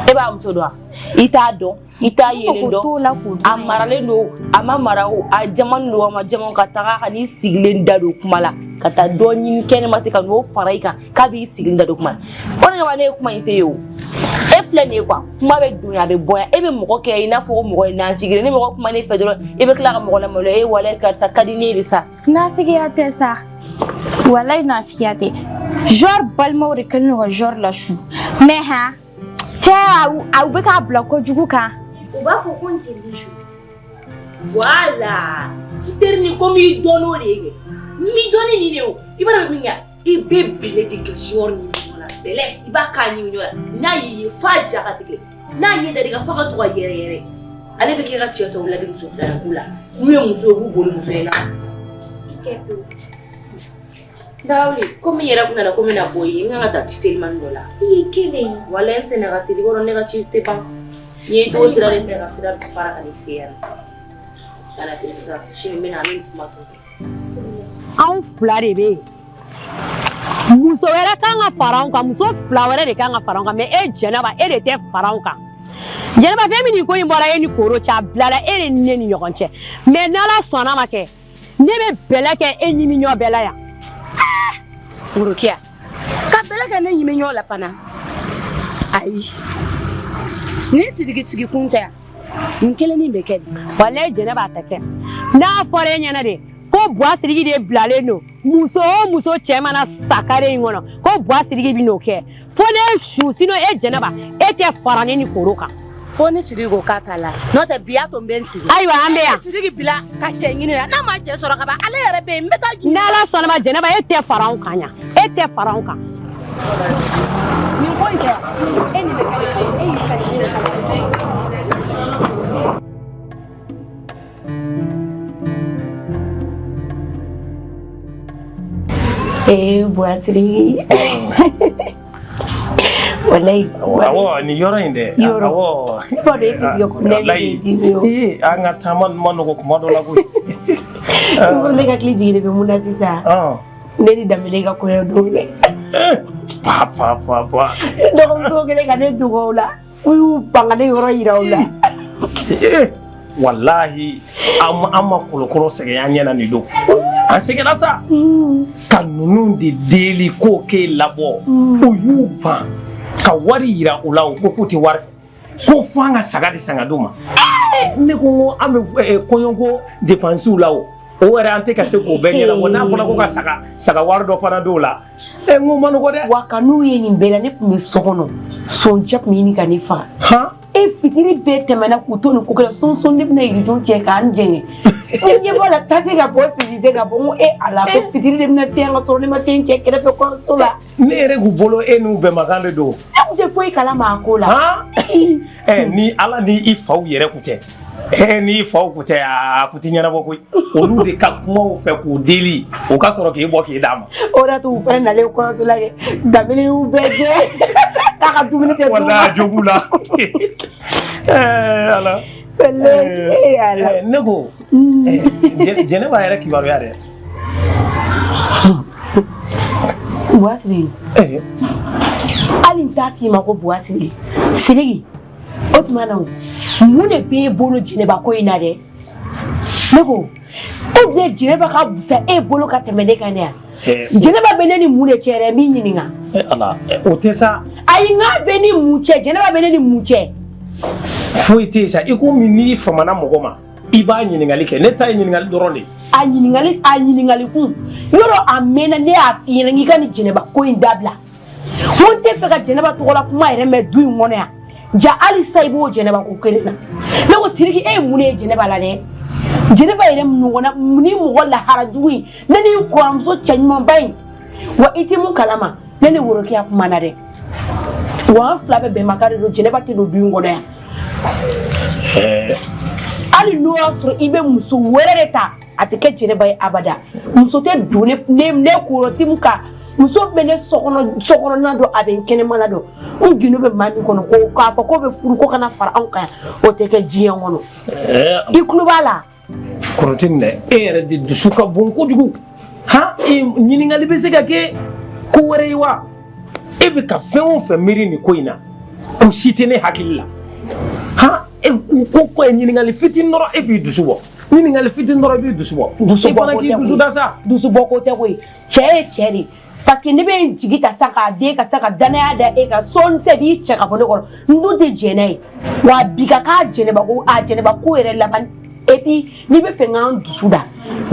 E b'a muso dɔn wa? I t'a dɔn, i t'a yelen dɔn. A maralen don, a ma mara o, a jamanen don, a ma jama, ka taga ka n'i sigilen da don kuma la, ka taa dɔ ɲini kɛnɛma ten ka n'o fara i kan k'a b'i sigilen da don kuma la. O de kama ne ye kuma in f'e ye o. E filɛ nin ye quoi, kuma bɛ don yan, a bɛ bɔ yan, e bɛ mɔgɔ kɛ i n'a fɔ ko mɔgɔ ye nanjigin. Ni mɔgɔ kuma ne fɛ dɔrɔn, i bɛ tila ka mɔgɔ lamaloya. E walayi karisa ka di ne ye de sa. Nafigiya tɛ sa, walayi nafigiya tɛ. Junior balimaw de kɛlen don ka junior lasu, mais han cɛ, aw bɛ k'a bila kojugu kan. U b'a fɔ ko n tɛ Mijo. Voilà, n teri nin komi i dɔnn'o de ye kɛ. N b'i dɔnni nin de ye o. I b'a dɔn min kɛ, i bɛ bɛlɛ de kɛ junior ɲimi la. Bɛlɛ, i b'a k'a ɲimi la. N'a y'i ye f'a ja ka tigɛ. N'a ɲɛ dar'i kan f'a ka to ka yɛrɛ yɛrɛ. Ale bɛ kɛ ka cɛ tɔw ladi muso filanan ko la. N'u ye muso ye, u b'u boli muso in na. Dawuli, komi n yɛrɛ kun nana ko n bɛna bɔ yen, n kan ka taa ci telimani dɔ la. I ye kelen ye. Walayi n senna ka teli, i b'a dɔn ne ka ci tɛ ban. N ye t'o sira de fɛ ka sira fara ka n'i fɛ yan. Ka na ten sisan, sini n bɛ na an bɛ kuma tɔ kɛ. Anw fila de bɛ yen. Muso wɛrɛ kan ka fara anw kan, muso fila wɛrɛ de kan ka fara anw kan, mais e Jɛnɛba, e de tɛ fara anw kan. Jɛnɛba, fɛn min nin ko in bɔra e ni Koro cɛ, a bilala e de ni ne ni ɲɔgɔn cɛ. Mais n'Ala sɔnna ma kɛ, ne bɛ bɛlɛ kɛ e ɲimi ɲɔ bɛɛ la yan. Worokiya, ka bɛlɛ kɛ ne ɲimi ɲɔ la fana, ayi, nin Sidiki sigi kun tɛ yan, nin kelennin bɛ kɛ de. Walayi Jɛnɛba, a tɛ kɛ. N'a fɔra e ɲɛna de ko Buwa Sidiki de bilalen don, muso o muso cɛ mana sa kare in kɔnɔ, ko Buwa Sidiki bɛ n'o kɛ, fo ne su, sinon e Jɛnɛba, e tɛ fara ne ni Koro kan. Fo ni Sidiki ko k'a t'a la, n'o tɛ bi y'a to n bɛ n sigi. Ayiwa, an bɛ yan. Sidiki bila ka cɛ ɲini na, n'a ma cɛ sɔrɔ ka ban, ale yɛrɛ bɛ yen, n bɛ taa ɲini. N'Ala sɔnna ma, Jɛnɛba, e tɛ fara anw kan yan, e tɛ fara anw kan. Nin ko in kɛ, e nin bɛ kɛ de, e y'i ka nin de ka. Ee Buwa Sidiki. Walayi. Awɔ, nin yɔrɔ in dɛ. Yɔrɔ. Awɔ. I b'a dɔn e Sidiki ko ne bɛ dimi o. Ee, an ka taama ma nɔgɔ kuma dɔ la koyi. Ne hakili jigin de bɛ mun na sisan. Ne ni Danbele ka kɔɲɔ don dɛ. Pa pa pa pa. Ne dɔgɔmuso kɛlen ka ne dogo o la. U y'u ban ka ne yɔrɔ yira u la. Walahi, an ma kolokolo sɛgɛn an ɲɛ na nin don. An sɛgɛnna sa ka ninnu de deli k'o k'e labɔ u y'u ban ka wari yira u la u ko k'u tɛ wari fɛ ko fo an ka saga de san ka d'u ma. Ne ko n ko an bɛ kɔɲɔko depansiw la o o yɛrɛ an tɛ ka se k'o bɛɛ ɲɛnabɔ n'a fɔra ko ka saga saga wari dɔ fana d'o la e n ko ma nɔgɔ dɛ. Wa ka n'u ye nin bɛɛ la, ne tun bɛ so kɔnɔ, sɔnjɛ tun bɛ ɲini ka ne faga. E fitiri bɛɛ tɛmɛna k'u to nin ko kɛra sɔnsɔn, ne bɛna yirijɔn cɛ k'an jɛngɛ. Ne ɲɛ b'a la tati ka bɔ, sisi tɛ ka bɔ. N ko e ala, ko fitiri de bɛna se yan ka sɔrɔ ne ma se n cɛ kɛrɛfɛ kɔɲɔso la. Ne yɛrɛ k'u bolo e n'u bɛnbakan de don. Ne tun tɛ foyi kalama a ko la. Ni ala ni i faw yɛrɛ kun tɛ, ni i faw kun tɛ, a kun tɛ ɲɛnabɔ koyi. Olu de ka kumaw fɛ k'u deli o ka sɔrɔ k'e bɔ k'e d'a ma. O de y'a to u fana nalen kɔɲɔso la kɛ, Danbele y'u bɛɛ gɛn k'a ka dumuni tɛ d'u ma. Walahi a jo b'u la. Ala. Ala. Ne ko Jɛnɛba yɛrɛ kibaruya dɛ. Buwa Sidiki. Hali n t'a f'i ma ko Buwa Sidiki. Sidiki, o tuma na mun de b'e bolo Jɛnɛba ko in na dɛ? Ne ko ou bien Jɛnɛba ka fisa e bolo ka tɛmɛ ne kan dɛ yan? Jɛnɛba bɛ ne ni mun de cɛ yɛrɛ, n b'i ɲininka. Ala, o tɛ sa. Ayi, n k'a bɛ ni mun cɛ? Jɛnɛba bɛ ne ni mun cɛ? Foyi tɛ yen sa, i komi n'i famana mɔgɔ ma, i b'a ɲininkali kɛ. Ne ta ye ɲininkali dɔrɔn de ye. A ɲininkali, a ɲininkali kun yɔrɔ a mɛnna. Ne y'a f'i ɲɛna k'i ka nin Jɛnɛba ko in dabila. Ko n tɛ fɛ ka Jɛnɛba tɔgɔla kuma yɛrɛ mɛn du in kɔnɔ yan. Ja halisa i b'o Jɛnɛba ko kelen na. Ne ko Sidiki, e ye mun de ye Jɛnɛba la dɛ? Jɛnɛba yɛrɛ ɲɔgɔnna ni mɔgɔ lahara jugu in, ne ni n kɔrɔmuso cɛɲumanba in. Wa i tɛ mun kalama, ne ni Worokiya kumana dɛ. Wa an fila bɛɛ bɛnbakan de don, Jɛnɛba tɛ don du in kɔnɔ yan. Hali n'o y'a sɔrɔ i bɛ muso wɛrɛ de ta, a tɛ kɛ Jɛnɛba ye abada. Muso tɛ don ne ne ne kɔrɔtimu kan. Muso bɛ ne sokɔnɔ sokɔnɔna dɔn, a bɛ n kɛnɛmana dɔn. N gindo bɛ maa min kɔnɔ, ko k'a fɔ k'o bɛ furu ko kana fara anw kan yan, o tɛ kɛ diɲɛ kɔnɔ. I tulo b'a la. Kɔrɔti dɛ, e yɛrɛ de dusu ka bon kojugu. Han, e ɲininkali bɛ se ka kɛ ko wɛrɛ ye wa? E bɛ ka fɛn o fɛn miiri nin ko in na, o si tɛ ne hakili la. Han, e ko ko ɲininkali fitinin dɔrɔn, e b'i dusu bɔ. Ɲininkali fitinin dɔrɔn, i b'i dusu bɔ. Dusu I fana k'i dusu da sa. Dusu bɔ ko tɛ koyi. Cɛ ye cɛ de ye. Parce que ne bɛ n jigi ta sa k'a den ka sa ka danaya da e kan, sɔɔni sɛ b'i cɛ ka bɔ ne kɔrɔ. N dun tɛ jɛn n'a ye. Wa bi ka k'a Jɛnɛba ko, a Jɛnɛba ko yɛrɛ laban. Et puis n'i bɛ fɛ k'an dusu da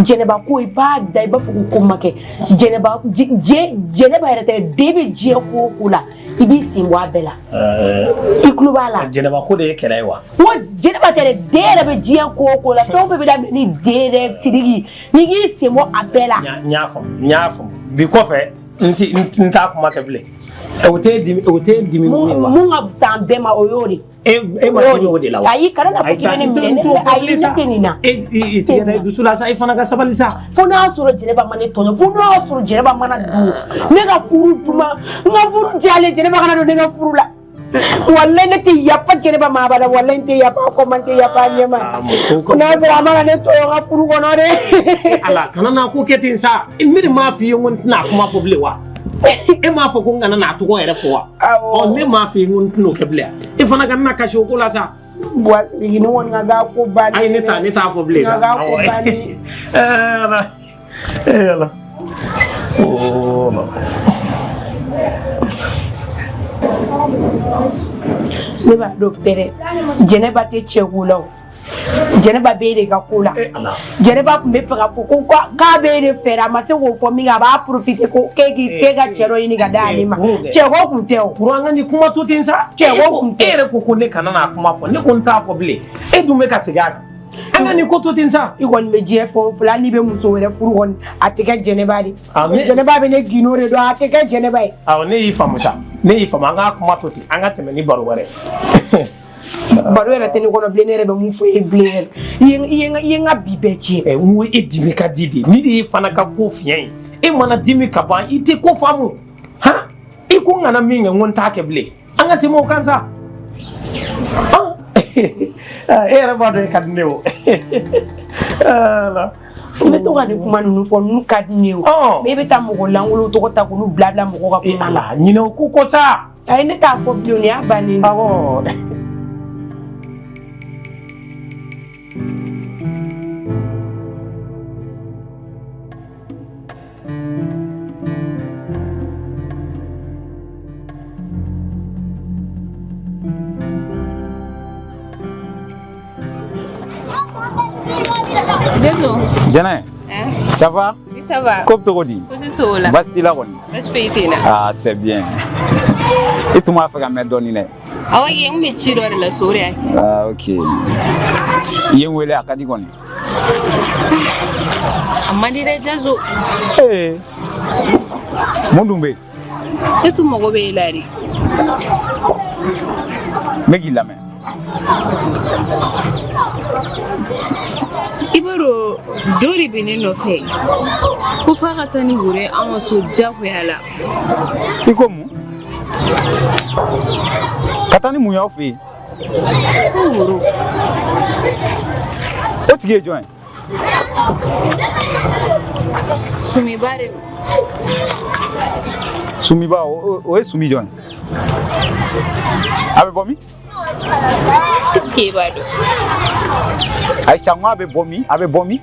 Jɛnɛba ko, i b'a da i b'a fɔ ko ko ma kɛ. Jɛnɛba Jɛnɛba yɛrɛ tɛ, den bɛ diɲɛ ko o ko la, i b'i sen bɔ a bɛɛ la. I tulo b'a la. Jɛnɛba ko de ye kɛlɛ ye wa? N ko Jɛnɛba tɛ dɛ, den yɛrɛ bɛ diɲɛ ko o ko la, fɛn o fɛn bɛ daminɛ ni den yɛrɛ, Sidiki, n'i k'i sen bɔ a bɛɛ la. N y'a faamu, n y'a faamu. Bi kɔfɛ n ti n t'a kuma kɛ bilen. O tɛ dimi, o tɛ dimi kun ye wa? Mun ka fisa an bɛɛ ma, o y'o de. E ma dimi o de la wa? Ayi, kana na fɔ k'i bɛ ne minɛ. Ne ayi, ne tɛ nin na. E i tigɛ da i dusu la sa, i fana ka sabali sa. Fo n'a y'a sɔrɔ Jɛnɛba ma ne tɔɲɔ, fo n'a y'a sɔrɔ Jɛnɛba mana don ne ka furu duman, n ka furu jalen, Jɛnɛba kana don ne ka furu la. Walayi ne tɛ yafa Jɛnɛba ma abada, walayi n tɛ yafa a kɔ ma, n tɛ yafa a ɲɛ ma. N'a sɔrɔ a mana ne tɔɲɔ n ka furu kɔnɔ dɛ. Ala kana n'a ko kɛ ten sa. Ne de m'a f'i ye ko n tɛna a kuma fɔ bilen wa? E m'a fɔ ko n kana n'a tɔgɔ yɛrɛ fɔ wa? Ɔ, ne m'a f'i ye ko n tɛn'o kɛ bilen. E fana kana na kasi o ko la sa. Buwa Sidiki, ne kɔni ka k'a ko bannen. Ayi, ne t'a fɔ bilen sa. N ka k'a ko bannen. Ala. Eh Ala. Oh la. Ne b'a dɔn pɛrɛ, Jɛnɛba tɛ cɛ ko la o. Jɛnɛba b'e de ka ko la. Jɛnɛba tun bɛ fɛ ka fɔ ko k'a b'e de fɛ, a ma se k'o fɔ min kɛ, a b'a profiter ko k'e k'i k'e ka cɛ dɔ ɲini ka d'ale ma. Cɛ ko kun tɛ o. Kuru, an ka nin kuma to ten sa. Cɛ ko kun tɛ. E yɛrɛ ko ko ne kana n'a kuma fɔ, ne ko n t'a fɔ bilen. E dun bɛ ka segin a kan. An ka nin ko to ten sa. I kɔni bɛ diɲɛ fɛn o fɛn la, hali n'i bɛ muso wɛrɛ furu kɔni, a tɛ kɛ Jɛnɛba de. Jɛnɛba bɛ ne gindo de dɔn, a tɛ kɛ Jɛnɛba ye. Awɔ, ne y'i faamu sa. Ne y'i faamu, an k'a kuma to ten, an ka tɛmɛ ni baro wɛrɛ. Baro yɛrɛ tɛ ne kɔnɔ bilen, ne yɛrɛ bɛ mun fɔ e ye bilen yɛrɛ? I ye n ka bi bɛɛ tiɲɛ. Ɛ, n ko e dimi ka di de, ni de ye fana ka ko fiɲɛ ye. E mana dimi ka ban, i tɛ ko faamu. Han, i ko n kana min kɛ, n ko n t'a kɛ bilen. An ka tɛmɛ o kan sa. E yɛrɛ b'a dɔn e ka di ne o. Ala. I bɛ to ka nin kuma ninnu fɔ, ninnu ka di ne ye o. Mais e bɛ taa mɔgɔ lankolon tɔgɔ ta k'olu bila bila mɔgɔ ka kuma la. Ala, ɲinɛ o ko kɔ sa. Ayi, ne t'a fɔ bilen, nin y'a bannen ye. Awɔ. Jazo. Jɛnɛ. Hein? Ça va? Oui, ça va. Ko bɛ cogo di? Ko tɛ so o la. Baasi t'i la kɔni? Baasi foyi tɛ n na. Ah, c'est bien. I tun b'a fɛ ka mɛn dɔɔni dɛ. Awɔ kɛ, n kun bɛ ci dɔ de la so o de y'a kɛ. Ah, ok. I ye n wele a ka di kɔni. A man di dɛ Jazo. Ee. Mun dun bɛ yen? Ne tun mago bɛ e la de. N bɛ k'i lamɛn. I b'a dɔn dɔ de bɛ ne nɔfɛ ko f'a ka taa ni woro ye an ka so diyagoya la. I ko mun? Ka taa ni mun y'aw fɛ yen? Ko woro. O tigi ye jɔn ye? Sumiba de don. Sumiba o ye Sumi jɔn ye? A bɛ bɔ min? Est-ce que i b'a dɔn? Ayisa n ko a bɛ bɔ min? A bɛ bɔ min?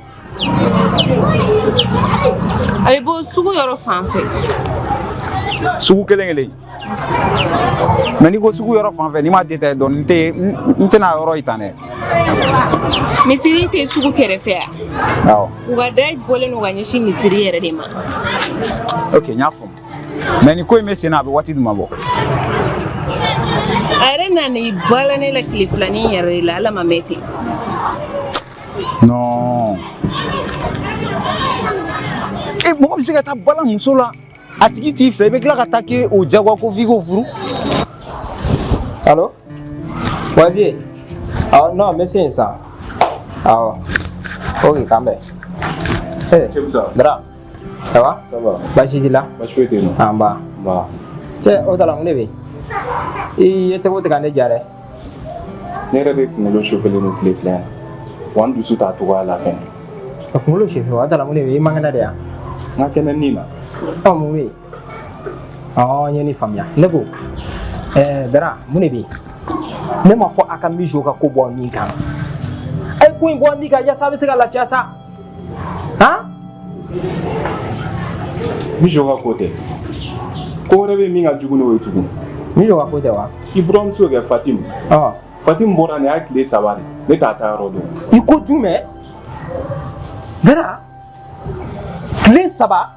A bɛ bɔ sugu yɔrɔ fan fɛ. Sugu kelen kelen. Mais n'i ko sugu yɔrɔ fan fɛ n'i m'a détaillé dɔɔni n tɛ n tɛna yɔrɔ ye tan dɛ. Misiri tɛ sugu kɛrɛfɛ yan. Awɔ. U ka da bɔlen don ka ɲɛsin misiri yɛrɛ de ma. Ok n y'a faamu. Mais nin ko in bɛ sen na a bɛ waati jumɛn bɔ? A yɛrɛ nana i bala ne la tile filanin yɛrɛ de la ala ma mɛn ten. Non. E mɔgɔ bɛ se ka taa bala muso la a tigi t'i fɛ i bɛ tila ka taa k'e o jagoya ko f'i k'o furu. Allo? Ouais, vieux. Awɔ, non, n bɛ se yen sisan. Awɔ. Ok, k'an bɛn. Eh, Dara. Ça va? Ça va. Baasi t'i la? Baasi foyi tɛ yen nɔ. An ba. Nba. Cɛ, o ta la mun de bɛ yen? I ye cogo tɛ ka ne diya dɛ. Ne yɛrɛ de kunkolo sofelen don tile fila in na. Wa n dusu t'a cogoya la fɛnɛ. Ka kunkolo sofe o ta la mun de bɛ yen? I man kɛnɛ de yan? N ka kɛnɛ nin na. Ɔ mun bɛ yen? Ɔ n ye nin faamuya. Ne ko ɛɛ Dara mun de bɛ yen? Ne ma fɔ a ka Mijo ka ko bɔ min kan. A ye ko in bɔ min kan yaasa a bɛ se ka lafiya sa. Han? Mijo ka ko tɛ. Ko wɛrɛ bɛ min ka jugu n'o ye tugun. Mijo ka ko tɛ wa? I buramuso kɛ Fatimu. Ɔ. Fatimu bɔra nin y'a tile saba de. Ne t'a taa yɔrɔ dɔn. I ko jumɛn? Dara tile saba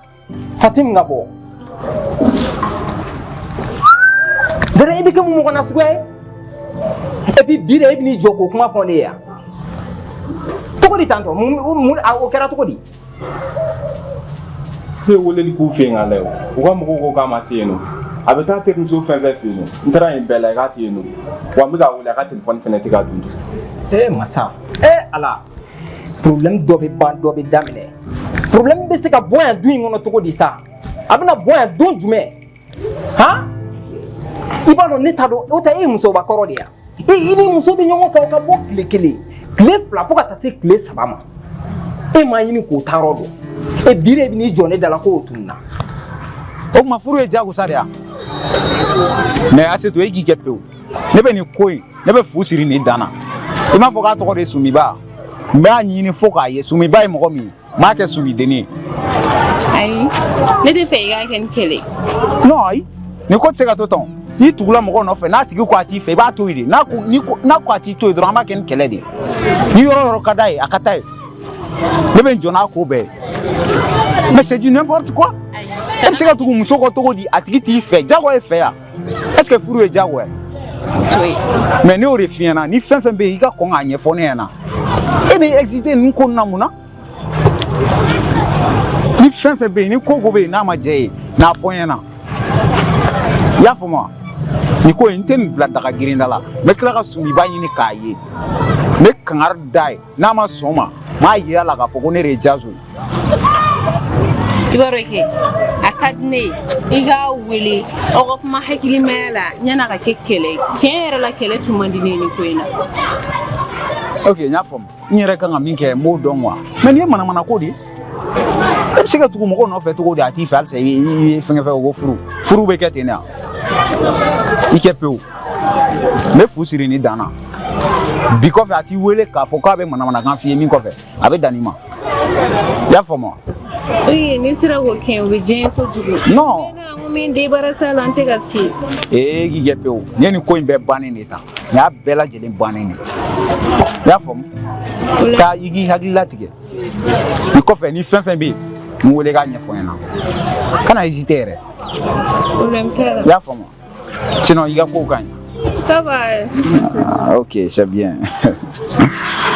Fatimu ka bɔ. Dara i bɛ kɛ mun mɔgɔ nasuguya ye? Et puis bi de e bɛ n'i jɔ k'o kuma fɔ ne ye yan. Cogo di tantɔ mun mun o kɛra cogo di? Ne ye weleli k'u fɛ yen k'a lajɛ o. U ka mɔgɔw ko k'a ma se yen nɔ. A bɛ taa terimuso fɛn fɛn fɛ yen nɔ. N taara yen bɛɛ la k'a tɛ yen nɔ. Wa n bɛ k'a wele a ka telefɔni fɛnɛ tɛ ka don. Ee masa ee Ala problème dɔ bɛ ban dɔ bɛ daminɛ problème bɛ se ka bɔ yan du in kɔnɔ cogo di sa a bɛna bɔ yan don jumɛn han i b'a dɔn ne t'a dɔn o tɛ e ye musobakɔrɔ de ye i ni muso bɛ ɲɔgɔn kan o ka bɔ tile kelen tile fila fo ka taa se tile saba ma e m'a ɲini k'o taayɔrɔ dɔn e bi de bɛ n'i jɔ ne da la k'o tununna. O tuma furu ye jagosa de ye mais Asetu e k'i kɛ pewu ne bɛ nin ko in ne bɛ fu siri nin dan na i m'a fɔ k'a tɔgɔ de ye Sumiba n b'a ɲini fo k'a ye Sumiba ye mɔgɔ min ye n b'a kɛ Sumidennin ye. Ayi ne tɛ fɛ i k'a kɛ ni kɛlɛ ye. Non ayi nin ko tɛ se ka to tan n'i tugula mɔgɔ nɔfɛ n'a tigi ko a t'i fɛ i b'a to yen de n'a ko n'i ko n'a ko a t'i to yen dɔrɔn an b'a kɛ ni kɛlɛ de ye ni yɔrɔ o yɔrɔ ka d'a ye a ka taa yen ne bɛ n jɔ n'a ko bɛɛ ye mais c'est du n'importe quoi e bɛ se ka tugu muso kɔ cogo di a tigi t'i fɛ jagoya ye fɛ yan est ce que furu ye jagoya ye mais ne y'o de f'i ɲɛna ni fɛn fɛn bɛ yen i ka kɔn k'a ɲɛfɔ ne ɲɛna e bɛ excité ninnu ko ninnu na mun na ni fɛn fɛn bɛ yen ni ko ko bɛ yen n'a ma diya e ye n'a fɔ n ɲɛna i y'a faamu wa nin ko in n tɛ nin bila daga girinda la n bɛ tila ka Sumiba ɲini k'a ye n bɛ kangari d'a ye n'a ma sɔn o ma n b'a yira a la k'a fɔ ko ne de ye Jazo ye. I b'a dɔn kɛ a ka di ne ye i k'a wele aw ka kuma hakilimaya la yan'a ka kɛ kɛlɛ ye tiɲɛ yɛrɛ la kɛlɛ tun man di ne ye nin ko in na. Ok n y'a faamu n yɛrɛ kan ka min kɛ n b'o dɔn quoi mais nin ye manamana ko de ye e bɛ se ka tugu mɔgɔw nɔfɛ cogo di a t'i fɛ halisa i bɛ fɛnkɛ fɛ ko furu furu bɛ kɛ ten de wa i kɛ pewu n bɛ fu siri nin dan na bi kɔfɛ a t'i wele k'a fɔ k'a bɛ manamanakan f'i ye min kɔfɛ a bɛ dan nin ma i y'a faamu wa. Oui, n'i sera k'o kɛ o bɛ diya n ye kojugu. Non. N ko n Komi n débarrassé a la, n tɛ ka se. Ee, k'i kɛ pewu. N ye nin ko in bɛɛ bannen de ta. Nin y'a bɛɛ lajɛlen bannen de. I y'a faamu? Taa i k'i hakili latigɛ. Nin kɔfɛ ni fɛn fɛn bɛ yen, n wele k'a ɲɛfɔ n ɲɛna. Kana hésiter yɛrɛ. Problème t'a la. I y'a faamu? Sinon i ka kow ka ɲi. Ça va. Ah, ok, c'est bien.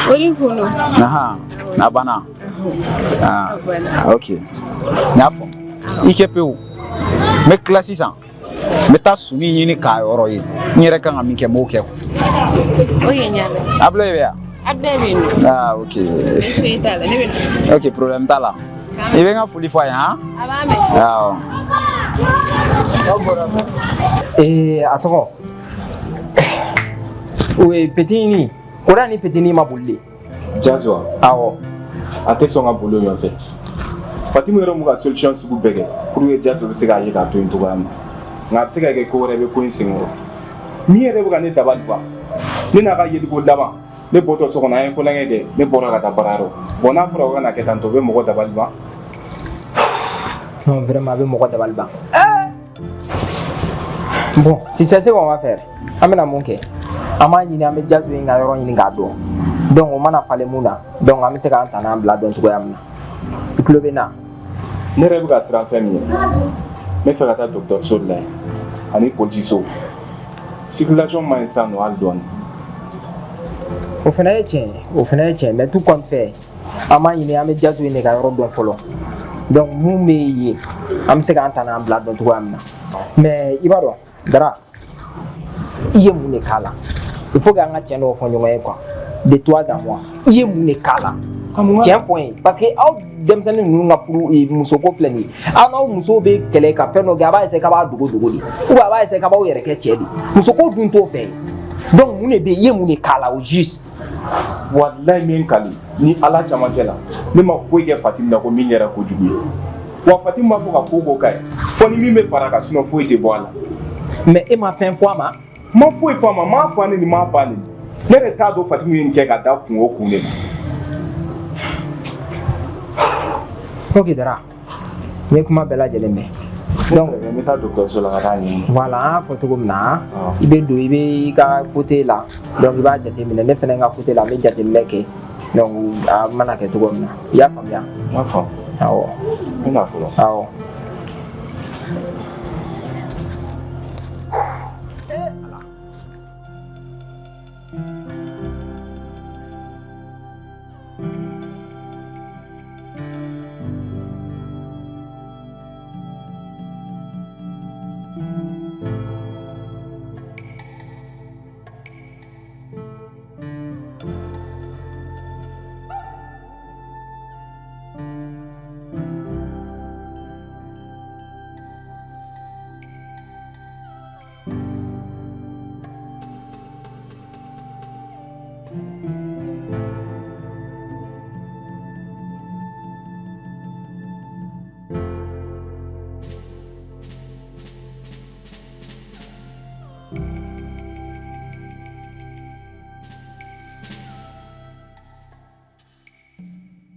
O de kun don. Ahan, a banna. Ah, ok. N y'a faamu. I kɛ pewu. N bɛ tila sisan. N bɛ taa suni ɲini k'a yɔrɔ ye. N yɛrɛ kan ka min kɛ, n b'o kɛ. Ok, n y'a mɛn. Abulaye bɛ yan? Abulaye bɛ yen nɔ. Ah, ok. Basi foyi t'a la, ne bɛ na. Ok, problème t'a la. I bɛ n ka foli fɔ a ye han? A b'a mɛn. Awɔ. Ee, a tɔgɔ o ye petit ni kora ni petit ni ma boli de. Jazo. Awɔ. A tɛ sɔn ka boli o nɔfɛ. Fatimu yɛrɛ m'u ka solution sugu bɛɛ kɛ pour que Jazo bɛ se k'a ye k'a to yen cogoya min na. Nka a bɛ se ka kɛ ko wɛrɛ bɛ ko in senkɔrɔ. Min yɛrɛ bɛ ka ne dabali ban, ne n'a ka yeliko laban, ne bɔtɔ so kɔnɔ an ye kulonkɛ kɛ, ne bɔra ka taa baarayɔrɔ. Bon n'a fɔra o kana kɛ tan tɔ, o bɛ mɔgɔ dabali ban. Non, vraiment, a bɛ mɔgɔ dabali ban. Bon, tu sais ce qu'on va faire? An bɛna mun kɛ? An b'a ɲini, an bɛ Jazo in ka yɔrɔ ɲini k'a dɔn. Donc o mana falen mun na, donc an bɛ se k'an ta n'an bila dɔn cogoya min na. I tulo bɛ n na? Ne yɛrɛ bɛ ka siran fɛn min ɲɛ, n bɛ fɛ ka taa dɔgɔtɔrɔso de la yen ani polisiso. Circulation man ɲi sisan nɔ hali dɔɔni. O fana ye tiɲɛ ye, o fana ye tiɲɛ ye, mais tout compte fait, an b'a ɲini an bɛ Jazo in de ka yɔrɔ dɔn fɔlɔ. Donc mun bɛ yen, an bɛ se k'an ta n'an bila dɔn cogoya min na. Mais i b'a dɔn, Dara, i ye mun de k'a la? Il faut que an ka tiɲɛ dɔw fɔ ɲɔgɔn ye quoi. De toi à moi, i ye mun de k'a la? Tiɲɛ fɔ n ye, parce que aw denmisɛnnin ninnu ka furu musoko filɛ nin ye, aw n'aw musow bɛ kɛlɛ ka fɛn dɔ kɛ, a b'a essayer k'a b'a dogo dogo de, ou bien a b'a essayer k'a b'aw yɛrɛ kɛ cɛ de. Musoko dun t'o fɛ. Donc mun de bɛ yen, i ye mun de k'a la au juste? Walayi, min kali ni Ala camancɛ la, ne ma foyi kɛ Fatimu na ko min yɛrɛ kojugu ye. Wa Fatimu b'a fɔ ka ko ko k'a ye, fɔ ni min bɛ fara a kan, sinon foyi tɛ bɔ a la. Mais e ma fɛn fɔ a ma? N ma foyi fɔ a ma, n m'a fa neni, n m'a ba neni. Ne yɛrɛ t'a dɔn Fatimu ye nin kɛ ka da kun o kun de la. Ok Dara, n ye kuma bɛɛ lajɛlen mɛn. Donc n bɛ taa dɔgɔtɔrɔso la ka taa ɲɛɲini. Voilà, an y'a fɔ cogo min na, i bɛ don, i bɛ i ka côté la, donc i b'a jateminɛ, ne fana ka côté la, n bɛ jateminɛ kɛ. Donc a mana kɛ cogo min na, i y'a faamuya? N y'a faamu. Awɔ. N bɛ na fɔlɔ. Awɔ.